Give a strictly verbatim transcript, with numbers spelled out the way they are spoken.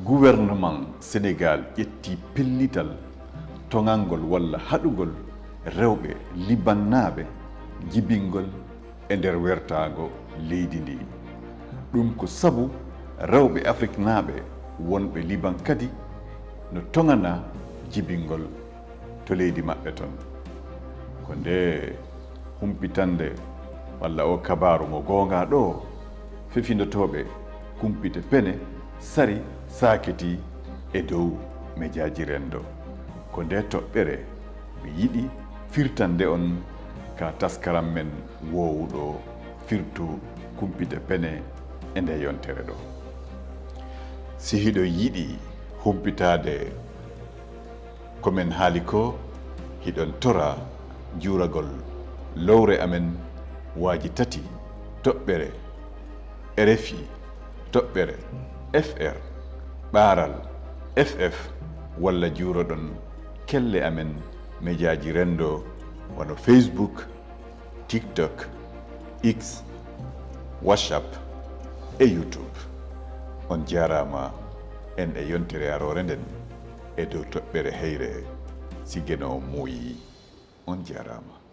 Guwerneman Senegaal ƴetti pellital toŋangol walla haɗugol rewɓe Libaŋnaaɓe jibingol e nder wertaango leydi ndii. Ɗum ko sabu rewɓe Afriknaaɓe wonɓe Libaŋ kadi no toŋanaa jibingol to leydi maɓɓe toon. Ko ndee humpitannde walla oo kabaaru mo goongaa ɗoo, fefindotooɓe kumpite pene sari saakiti e dow mejaaji renndo. Ko ndee toɓɓere mi yiɗi firtande on ka taskaram men woowuɗo firtu kumpite pene e ndee yontere ɗoo. Si hiɗo yiɗi humpitaade ko men haali ko, hiɗon toraa juuragol lowre amen waaji tati, toɓɓere R F I, toɓɓere F R, ɓaaral F F, walla juuroɗon kelle amen mejaaji renndo wano Facebook, TikTok, X, WhatsApp e YouTube. On jaaraama en e yontere aroore nden e dow toɓɓere heyre si Geno on muuyii. On jaaraama.